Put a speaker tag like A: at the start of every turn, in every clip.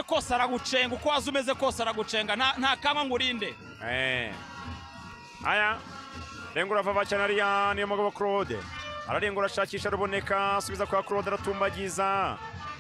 A: Kose aragucenga, uko waza umeze kose aragucenga, nta kanywa ngo urinde.
B: Aya rengura vava cyane ariya niyo mugabo Claude ararengura ashakisha ruboneka asubiza kwa Claude aratumbagiza.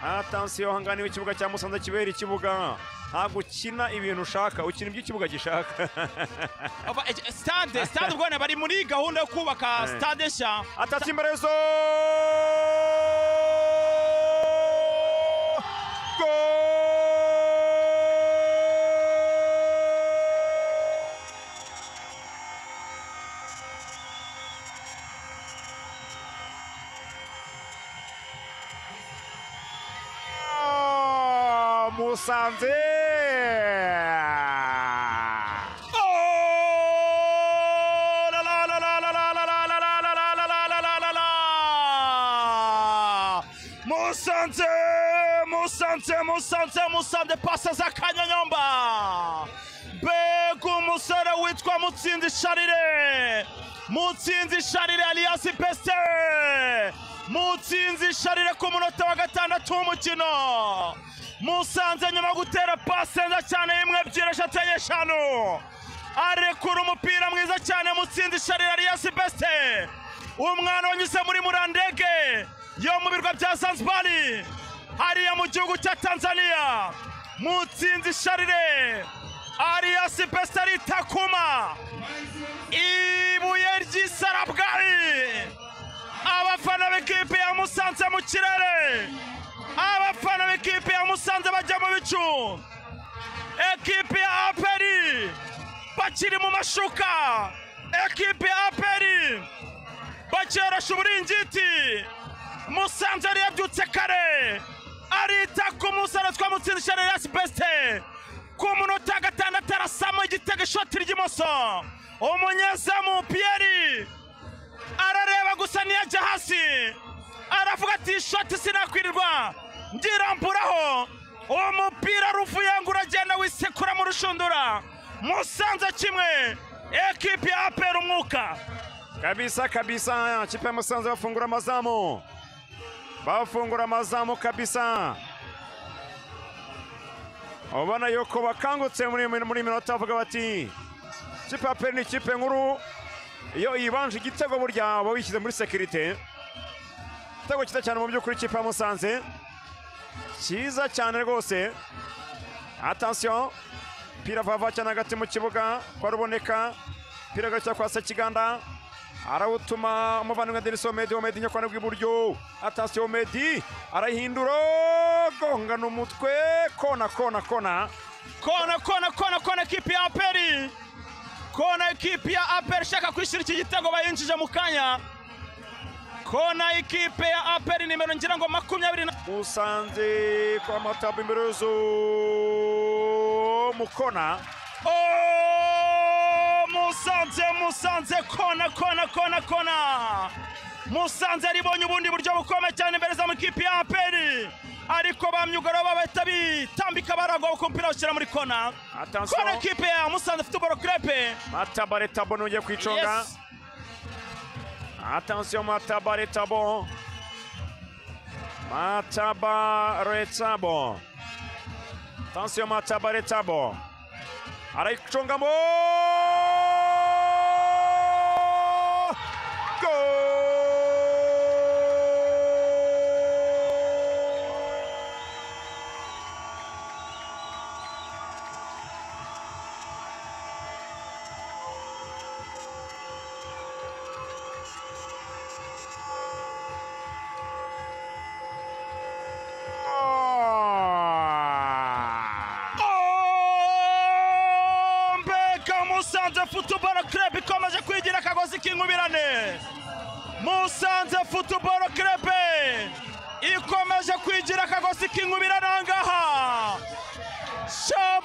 B: Attention hanganiwe ikibuga cya Musanze kibera ikibuga, ntabwo ukina ibintu ushaka, ukina ibyo ikibuga gishaka.
A: Stade ubwo bari muri gahunda yo kubaka stade nshya.
B: Atatse imberezo Musanze.
A: Oh la la la la la la la la la la la la la la la la. Musanze, Musanze, Musanze, Musanze pasa za Kanyonyomba. Mbega umusore witwa Mutsinzi Sharire, Mutsinzi Sharire alias Peste, Mutsinzi Sharire ku munota wa 6 w'umukino. Musanze nyuma yo gutera pase nziza cyane 1 2 3 4 5, arekura umupira mwiza cyane Mutsinzi Sharire alias Beste, umwana wanyuze muri Murandege yo mu birwa bya Zanzibar hariya mu gihugu cya Tanzania. Mutsinzi Sharire alias Beste aritakuma ibuye ry'isarabwayi. Abafana b'ikipe ya Musanze mu kirere, abafana b'ikipe ya Musanze bajya mu bicu, ekipe ya APR bakiri mu mashuka, ekipe ya APR bakerasha uburingiti. Musanze yari yabyutse kare arita ku musore twa Mutsinzi Sharire alias Beste ku munota 6 arasama igitego, ishoti ry'imoso, umunyezamu Pierre arareba gusa ntiyajya hasi, aravuga ati ishoti sinakwirirwa ngiramburaho. Umupira ruvuyenga uragenda wisekura mu rushundura. Musanze 1, ekipe ya APR umwuka
B: kabisa kabisa. Ikipe ya Musanze bafungura amazamu, bafungura amazamu kabisa. Ubona yuko bakangutse muri minota bavuga bati ikipe ya APR ni ikipe nkuru, iyo ibanje igitego burya uba wishyize muri sekirite. Igitego cyiza cyane mu by'ukuri ikipe ya Musanze, cyiza cyane rwose. Attention, pira vava cyane hagati mu kibuga kwa Ruboneka, pira gacya kwa Sekiganda arawutuma umuvandimwe Denison Omedi, Omedi nyakwana rw'iburyo. Attention Omedi arahindura gonga n'umutwe, kona kona kona
A: kona kona kona kona ekipe ya APR, kona ekipe ya APR ishaka kwishyura iki gitego bayinjije mu kanya. Kona ekipe ya APR nimero ngira ngo 20.
B: Musanze kwa Matabu imberezo mukona.
A: Oh, Musanze, Musanze kona kona kona kona. Musanze aribonye ubundi buryo bukomeye cyane imbere za ekipe ya APR, ariko bamyugaro babahita bitambika baragwa ku mupira ushyira muri kona. Kona ekipe ya Musanze Football Club.
B: Matabare Tabo nongeye kwiconga.
A: Yes.
B: Attention Matabare Tabo, Matabare Tabo, attention Matabare Tabo arayiconga mo
A: Musanze Football Club ikomeje kwigira akagozi k'inkubirane. Musanze Football Club ikomeje kwigira akagozi k'inkubirane ahangaha. Shabani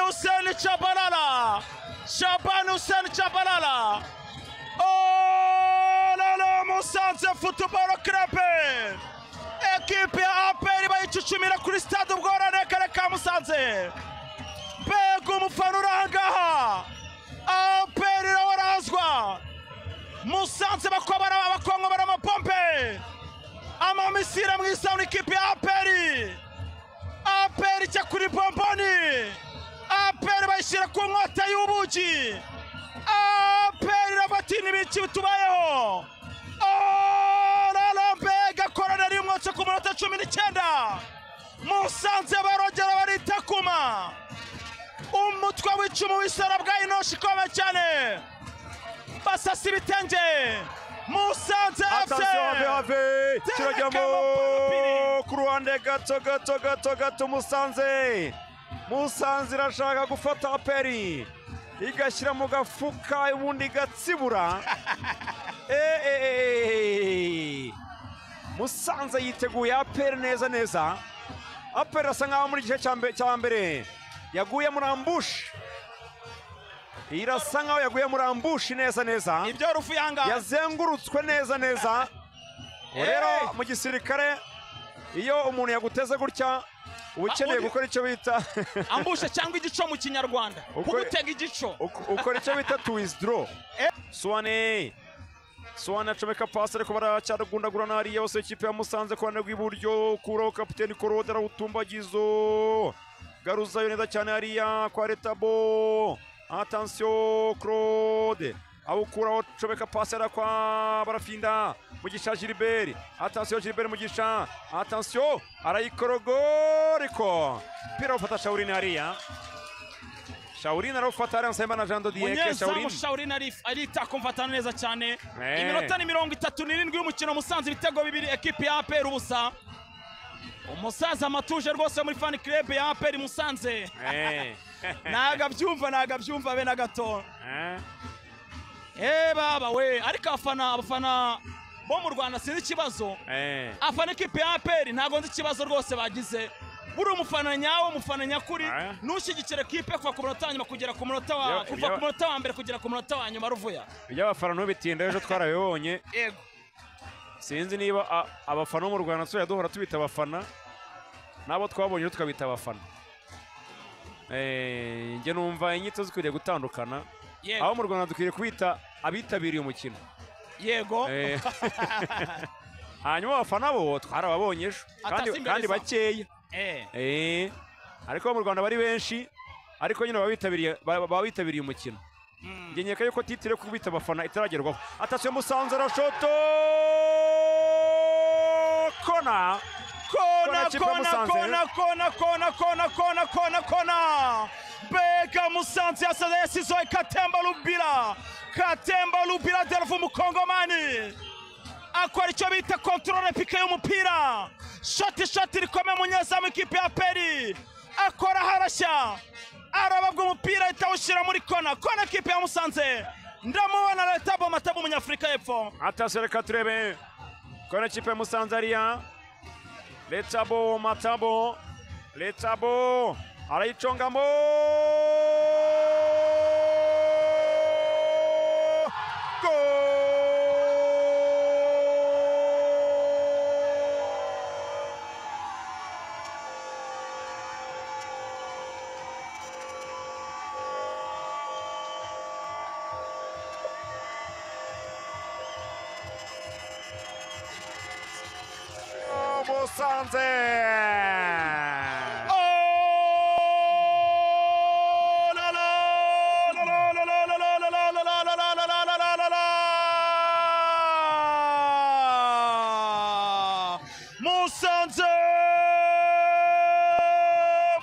A: Hussein Chabalala, Shabani Hussein Chabalala. Oh la la, Musanze Football Club, ekipe ya APR bayicucumira kuri stade Ubworane karere ka Musanze. Mbega umufana uri ahangaha, APR irawarazwa. Musanze bakongobara amapompe, amamisira mu izamu ikipe ya APR. kuri bomboni. APR bayishyira ku nkota y'ubuki. APR irabati n'ibiki bitubayeho. Oh, mbega koroneri y'umwotsi ku munota 19. Musanze barongera baritakuma. Umutwe w'icumu w'isara bwa inoshi ikomeye cyane. Basasa ibitenge. Musanze FC.
B: Kirajyamo ku ruhande gato gato gato gato. Musanze irashaka gufata APR igashyira mu gafuka ubundi igatsibura. Musanze yiteguye APR neza neza. APR asa nkaho muri gice cya mbere yaguye muri ambush. Irasa nkaho yaguye muri ambush neza neza.
A: Ibyo rufu yanga
B: yazengurutswe neza neza. Rero mu gisirikare iyo umuntu yaguteze gutya ukeneye gukora icyo bita
A: ambushe cyangwa igico mu kinyarwanda, kugutega igico,
B: ukora icyo bita to withdraw. Suwane acomeka pasi ariko baracyaragundagurana hariya bose. Ikipe ya Musanze ku ruhande rw'iburyo kuraho kapiteni Korode arawutumbagizo, garuzayo neza cyane hariya kwa Retabo. Attention Claude awukuraho, comeka pasi hariya kwa Barafinda Mugisha Gilbert. Attention Gilbert Mugisha, attention arayikorogoriko. Mpira ufata Shaurine hariya. Shaurine arawufata hariya Nsabimana Jean de Dieu.
A: Shaurine arita kumfatana neza cyane. Iminota ni 37 y'umukino. Musanze ibitego bibiri, ekipi ya APR ubusa. Umusaza amatuje rwose muri fan club ya APR Musanze. Ntago abyumva be na gato. Baba we, ariko abafana bo mu Rwanda sinzi ikibazo. Afana ekipi ya APR ntago nzi ikibazo rwose bagize. Buri umufana nyawo, umufana nyakuri, nushyigikira ekipe kuva ku munota wa nyuma kugera ku munota wa kuva ku munota wa mbere kugera ku munota wa nyuma. Ruvuya
B: iby'abafana ntubitinda, ejo twarabibonye.
A: Yego.
B: Sinzi niba abafana bo mu Rwanda tuzajya duhora tubita abafana, nabo twabonye tukabita abafana. Njye numva inyito zikwiriye gutandukana. Aho mu Rwanda dukwiriye kwita abitabiriye umukino.
A: Yego.
B: Hanyuma abafana bo twarababonye ejo kandi bakeya. Ariko mu Rwanda bari benshi, ariko nyine baba bitabiriye umukino. Njye nkeka yuko titire kubita abafana itaragerwaho. Atasiyo Musanze arashoto, kona
A: kona kona kona kona kona kona kona kona kona. Mbega Musanze yasaze yasizoye Katemba Lubira Delph umukongomani akora icyo bita controle pike y'umupira. Shoti rikomeye umunyezamu ikipe ya APR akora harashya, arababwa umupira ahita awushyira muri kona. Kona ikipe ya Musanze. Ndamubona Letabo Matabo umunyafurika y'Epfo.
B: Atasiyo reka turebe kona ikipe ya Musanze hariya. Letabo Matabo, Letabo arayicongamo. Musanze.
A: Oh la la la la la la la la la la la la la la la la la. Musanze,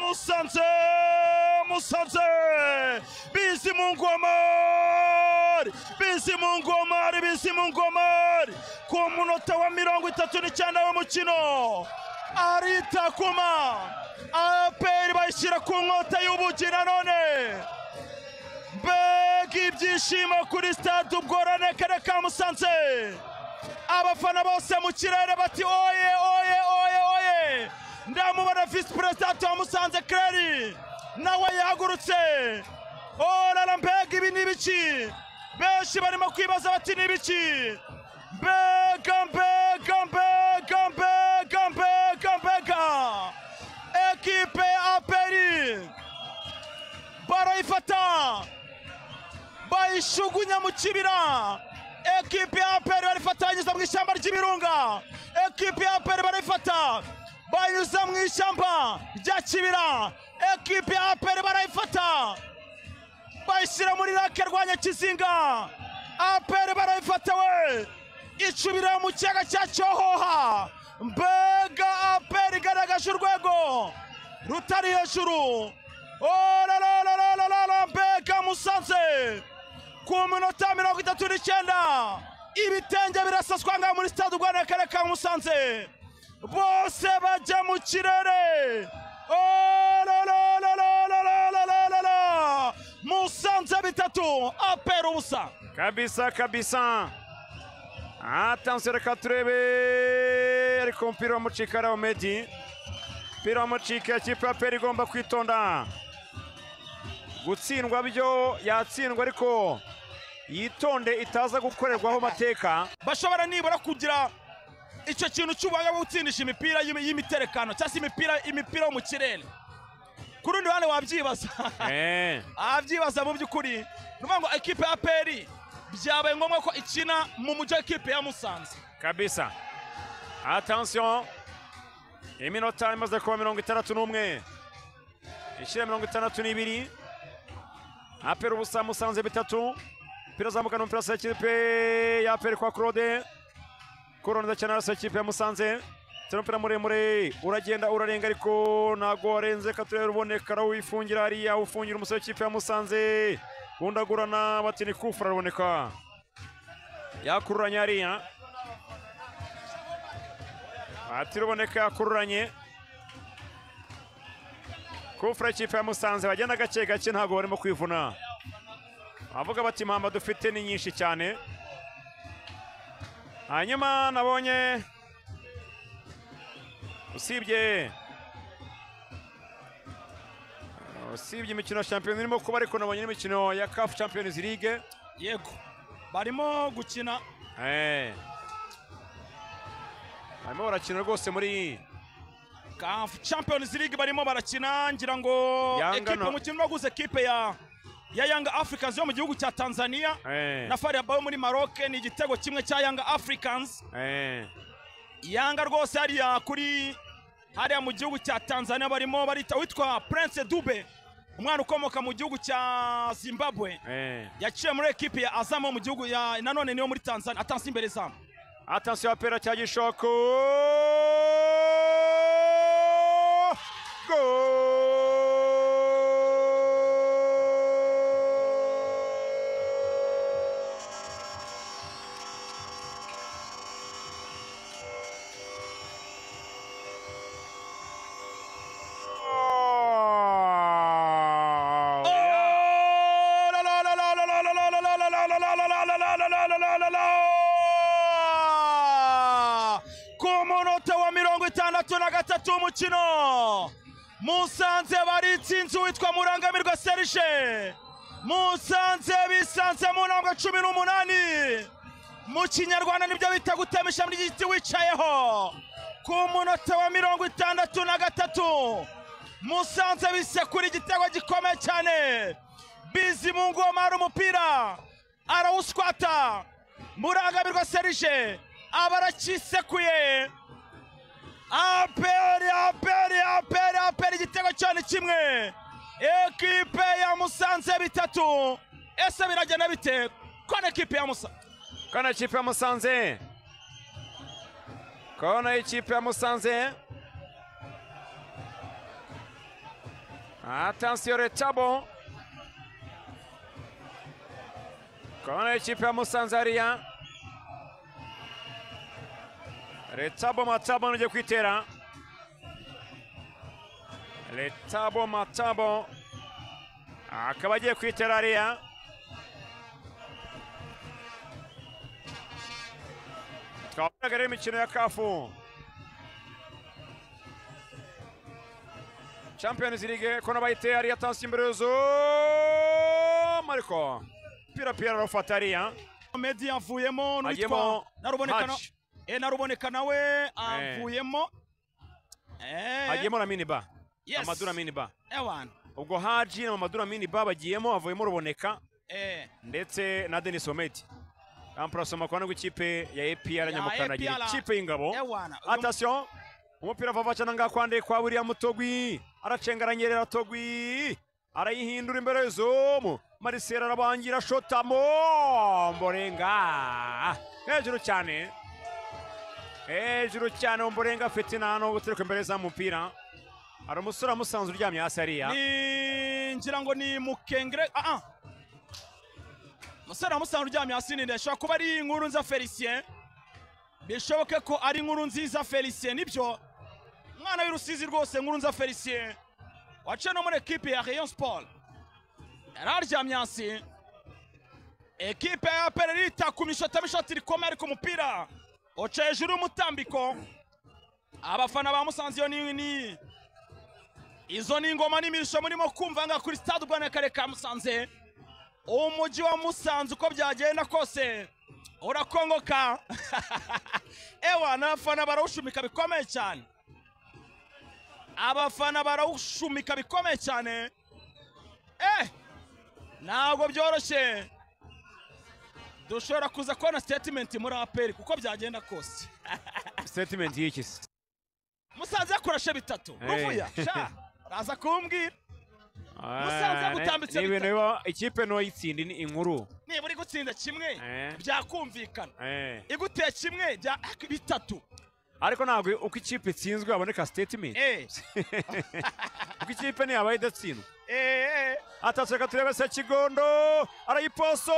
A: Musanze, Musanze. Bizimungu Omar, Bizimungu Omar, Bizimungu Omar. Ku munota wa 39 w'umukino aritakuma. APR bayishyira ku nkota y'ubuki nanone. Mbega ibyishimo kuri stade Ubworane karere ka Musanze. Abafana bose mu kirere bati oye oye oye oye. Ndamubona vice president wa Musanze Clary nawe yahagurutse. Orara mbega ibi ni ibiki? Benshi barimo kwibaza bati ni ibiki? Mbega mbega mbega mbega mbega mbega. Ekipe APR barayifata bayishugunya mu kibira. Ekipe ya APR barifata banyuza mu ishyamba ry'ibirunga. Ekipe ya APR barayifata Banyuze mu ishyamba rya Kibira, ekipe ya APR barayifata, bayishyira muri rake rwa Nyakizinga. APR barayifata we, icubira mu kiyaga cya Cyohoha. Mbega APR igaragaje urwego rutari hejuru. Oh la la la la la la, mbega Musanze ku minota 39 ibitenge birasaswa ngaha muri stade Rwanda y'akarere ka Musanze, bose bajya mu kirere. Oh la la la la la la la la la, Musanze 3 APR 0.
B: Kabisa kabisa. Attention, reka turebe, ariko umupira wamucika ari Omedi. Umupira wamucika, ikipe ya APR igomba kwitonda. Gutsindwa byo yatsindwa, ariko yitonde itaza gukorerwaho mateka.
A: Bashobora nibura kugira icyo kintu cy'ubuhanga bwo gutsindisha imipira y'imiterekano cyangwa se imipira yo mu kirere. Ku rundi ruhande wabyibaza, abyibaza mu by'ukuri ni ukuvuga ngo ekipe ya APR byabaye ngombwa ko ikina mu mujyi w'ikipe ya Musanze
B: kabisa. Attention, iminota imaze kuba 61 ishyira 62. APR 0 Musanze 3. Umupira uzamuka n'umupira wa ekipe ya APR kwa Claude. Kurondeza cyane arasa ikipe ya Musanze. Umupira muremure uragenda urarenga, ariko ntago warenze. Katurere ruboneka arawifungira hariya, ufungira umusore w'ikipe ya Musanze. Bundagurana bati ni kufura, ruboneka yakururanye hariya. Ati ruboneka yakururanye. Kufura ikipe ya Musanze, bagenda gake gake, ntago barimo kwivuna. Avuga bati impamba dufite ni nyinshi cyane. Hanyuma nabonye usibye imikino ya shampiyona irimo kuba, ariko nabonye n'imikino ya CAF Champions League.
A: Yego, barimo gukina.
B: Barimo barakina rwose muri
A: CAF Champions League, barimo barakina. Ngira ngo ekipe umukino waguze ekipe ya Young Africans yo mu gihugu cya Tanzania na FAR Rabat yo muri Maroc, ni igitego kimwe cya Young Africans. Yanga rwose hariya kuri hariya mu gihugu cya Tanzania barimo barita witwa Prince Dube, umwana ukomoka mu gihugu cya Zimbabwe, yaciye muri ekipe ya Azam mu gihugu ya nanone niyo muri Tanzania. Atansi imbere zamu.
B: Attention, APR cya Gishoko. Goal!
A: Ku munota wa 63 umukino, Musanze baritsinze uwitwa Murangamirwa Serge. Musanze bisanze mu ntambwe 18 mu Kinyarwanda nibyo bita gutema ishami ry'igiti wicayeho. Ku munota wa 63 Musanze bisekura igitego gikomeye cyane. Bizimungu Omar umupira arawuswata, Murangamirwa Serge abarakisekuye. APR APR APR APR igitego cyane kimwe, ekipe ya Musanze 3. Ese biragenda bite kona ekipe ya Musanze?
B: Kona ekipe ya Musanze, kona ekipe ya Musanze. Attention Retabo, kona ekipe ya Musanze hariya. Retabo Matabo nuje kwitera. Retabo Matabo akaba agiye kwitera hariya. Twabonaga rero imikino ya CAF Champions League, kona bayiteye hariya. Attention imbere y'uzo Mariko pira pira arafata hariya.
A: Medi avuyemo n'uwitwa Naruboneka Naruboneka nawe avuyemo.
B: Hagiyemo Lamine Ba. Amadou Lamine Ba. Ubwo Haji na Amadou Lamine Ba bagiyemo, avuyemo Ruboneka ndetse na Denis Omedi. Amprasoma kwa n'ikipe ya APR Nyamukandagira, ikipe y'ingabo. Attention, Umupira vava cyane ngaha kwande kwa William Togwi, aracenga aranyerera Togwi, arayihindura imbere y'izomu. Marcel arabangira shotamo Mborenga hejuru cyane, hejuru cyane. Mborenga afite inano gutereka imbere za mupira. Hari umusore amusanze uryamye hasi hariya,
A: ngira ngo ni Mukengere. Umusore amusanze uryamye hasi ni ndashobora kuba ari inkuru nza Felicien, bishoboke ko ari inkuru nziza Felicien, nibyo umwana w'irusizi rwose, inkuru nza Felicien waciye no muri ekipe ya Rayon Sport, yararyamye hasi. Ekipe ya APR iritakuma ishotamo ishoti rikomeye, ariko umupira uca hejuru y'umutambiko. Abafana ba Musanze iyo ni izo ni ingoma n'imirisho murimo kumva nga kuri stade ubwo n'akarere ka Musanze. Umujyi wa Musanze uko byagenda kose urakongoka. Ewa n'abafana barawushumika bikomeye cyane, abafana barawushumika bikomeye cyane. Ntabwo byoroshye, dushobora kuza kubona statement muri APR kuko byagenda kose.
B: Statement y'iki?
A: Musanze yakorashe bitatu ruvuya sha raza kumbwira Musanze gutambitse
B: bitatu. Ibintu ikipe no yitsinda ni inkuru,
A: niba uri gutsinda kimwe byakumvikana, iguteye kimwe bya bitatu,
B: ariko ntabwo uko ikipe itsinzwe haboneka statement. Uko ikipe ntiyabaye idatsindwa. Atatu reka turebe se Kigondo arayiposo,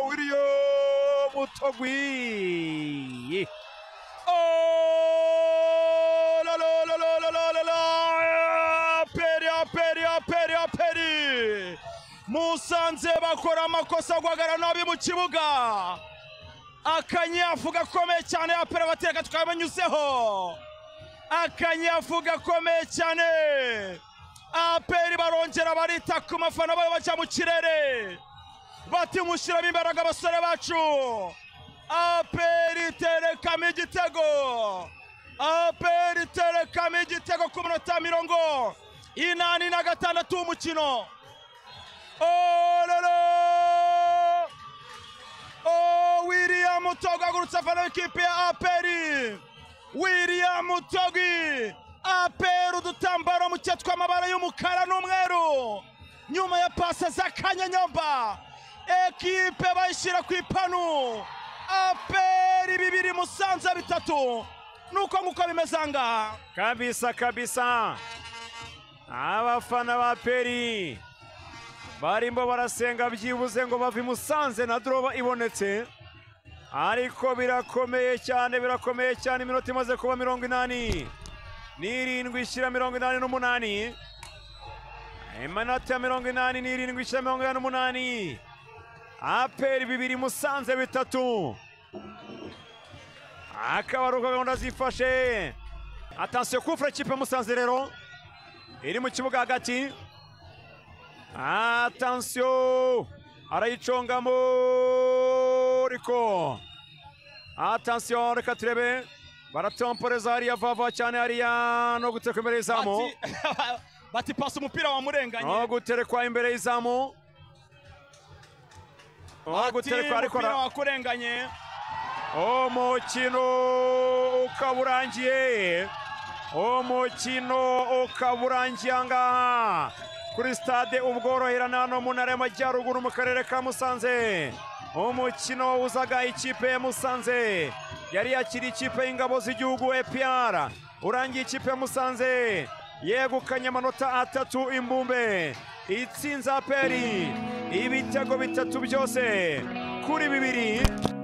B: William Togwi.
A: Oh la la la la la la la, Peri Peri Peri Peri. Musanze bakora amakosa guhagarara nabi mu kibuga. Akanyafu gakomeye cyane APR bateka tukabanyuzeho. Akanyafu gakomeye cyane. APR barongera barita ku mafana bayo bajya mu kirere. Bati mushyiramo imbaraga abasore bacu. APR iterekamo igitego. APR iterekamo igitego ku minota 86 w'umukino. Oh lolo! Oh William Togwi agurutse afana w'ikipe ya APR. William Togwi, APR udutambaro muke tw'amabara y'umukara n'umweru. Nyuma ya pase za Kanyanyomba, ekipe bayishyira ku ipanu. APR 2 Musanze 3. Nuko nguko bimeze ngaha.
B: Kabisa kabisa, abafana ba APR barimo barasenga byibuze ngo bave Musanze na droba ibonetse, ariko birakomeye cyane, birakomeye cyane. Iminota imaze kuba 87 ishyira 88, iminota 87 ishyira 88. APR 2 Musanze 3. Akaba ari uko gahunda zifashe. Attention kufra ikipe Musanze rero iri mu kibuga hagati. Attention arayicongamo ariko attention reka turebe, baratomporeza hariya vava cyane hariya no guterekwa imbere y'izamu.
A: Bati pasi umupira wamurenganye,
B: no guterekwa imbere y'izamu, no guterekwa ariko
A: umupira wakurenganye.
B: Umukino ukaba urangiye, umukino ukaba urangiye ngaha kuri stade Ubworoherane hano mu ntara y'Amajyaruguru mu karere ka Musanze. Umukino uzaga ikipe ya Musanze yari yakiriye ikipe y'ingabo z'igihugu APR, urangiye ikipe ya Musanze yegukanye amanota 3 imbumbe, itsinze APR ibitego 3 byose kuri 2.